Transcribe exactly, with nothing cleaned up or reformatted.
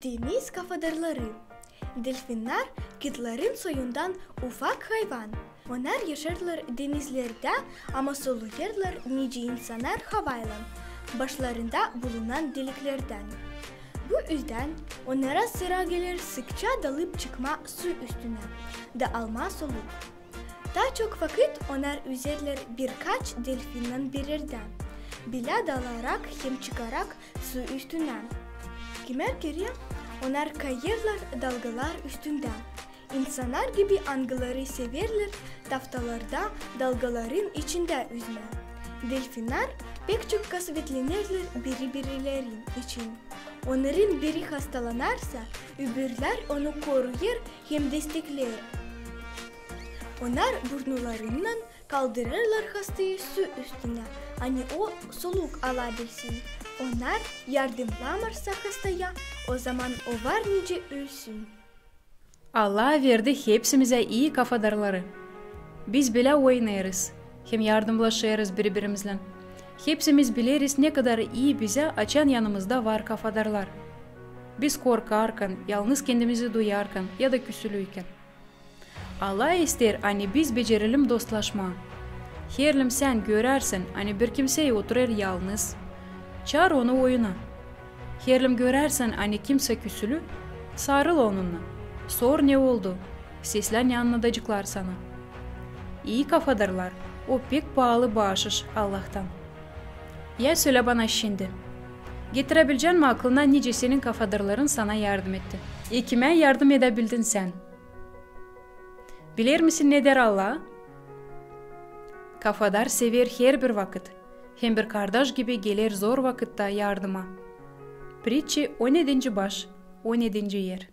Deniz kafadarları. Delfinnär kitların soyundan ufak hayvan. Onnar yaşêêrlar denizlerdä, ama soluyêrlar nicä insannar havaylan, başlarında bulunan deliklerdän. Bu üzdän onnara sıra geler sıkça dalıp çıkmaa su üstünä da almaa soluk. Taa çok vakıt onnar üzerlär birkaç delfinnän birerdä, bilä dalarak hem çıkarak su üstünä. Kimär kerä onnar kayêrlar dalgalar üstündä, insannar gibi, angıları severlär taftalarda dalgaların içindä üzmää. Delfinnär pek çok kasvetlenerlär biri-birileri için. Onnarın biri hastalanarsa, öbürlär onu koruyêr hem destekleer. Onnar burnularınnan kaldırêrlar hastayı su üstünä, ani o soluk alabilsin. Onnar yardımnamarsa hastaya, ozaman o var nicä ölsün. Allah verdi hepsimizä ii kafadarları. Biz bilä oynêêrız hem yardımlaşêrız biri-birimizlän. Hepsimiz bileriz, ne kadar ii bizä, açan yanımızda var kafadarlar. Biz korkarkan, yalnız kendimizi duyarkan ya da küsülüykän. Allah isteer, ani biz becerelim dostlaşmaa. Herliim sän görärsän, ani bir kimsey oturêr yalnız, çaar onu oyuna. Herliim görärsän, ani kimsey küsülü, sarıl onunna. Sor, ne oldu. Seslän, ne annadaceklar sana. İi kafadarlar, o pek paalı baaşış Allahtan. Ya sölä bana şindi, getiräbilecän mi aklına, nicä senin kafadarların sana yardım etti? E, kimä yardım edäbildin sän? Biler misin, ne deer Allah? Kafadar sever herbir vakıt, hem bir kardaş gibi geler zor vakıtta yardıma. Pritçi, on edinci baş, on edinci er.